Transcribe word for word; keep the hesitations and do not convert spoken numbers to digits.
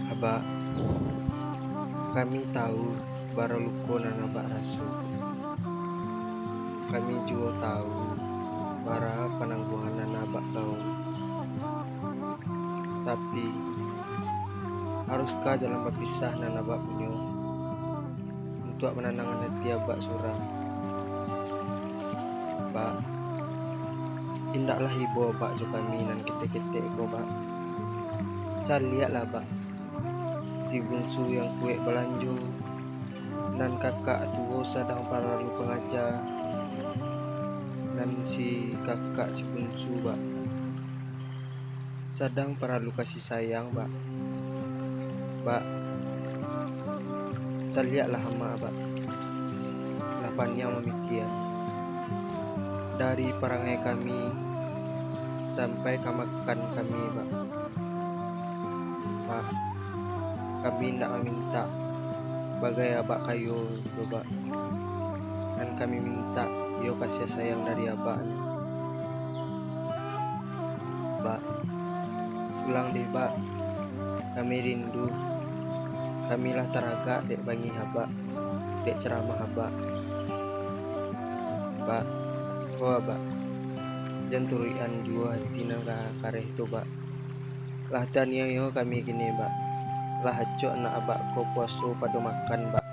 Abak, kami tahu bara luko nan Abak raso. Kami juo tahu bara panangguangan nan Abak gawa. Tapi, haruskah jalan bapisah nan Abak punyo untuak mananangan ati Abak surang? Bak, indaklah ibo Abak jo kami nan ketek-ketek ko, Bak. Caliaklah, Bak. Si bunsu yang kuek balanjo, nan kakak tuo sadang paralu pangaja, nan si kakak si bunsu, Bak, sadang paralu kasih sayang, Bak. Bak, caliaklah amak, Bak. Lah paniang mamikia. Dari parangai kami sampai ka makan kami, Bak. Bak, kami indak mamintak bagai Abak kayo tu, Bak. Nan kami mintak iyo kasiah sayang dari Abak. Bak, pulang deh, Bak. Kami rindu. Kami lah taragak dek bangih Abak, dek caramah Abak. Bak, oh Abak, jan turuikan juo ati nan ka kareh tu, Bak. Lah taniayo kami kini, Bak. Lah acok anak Abak ko puaso pado makan, Bak.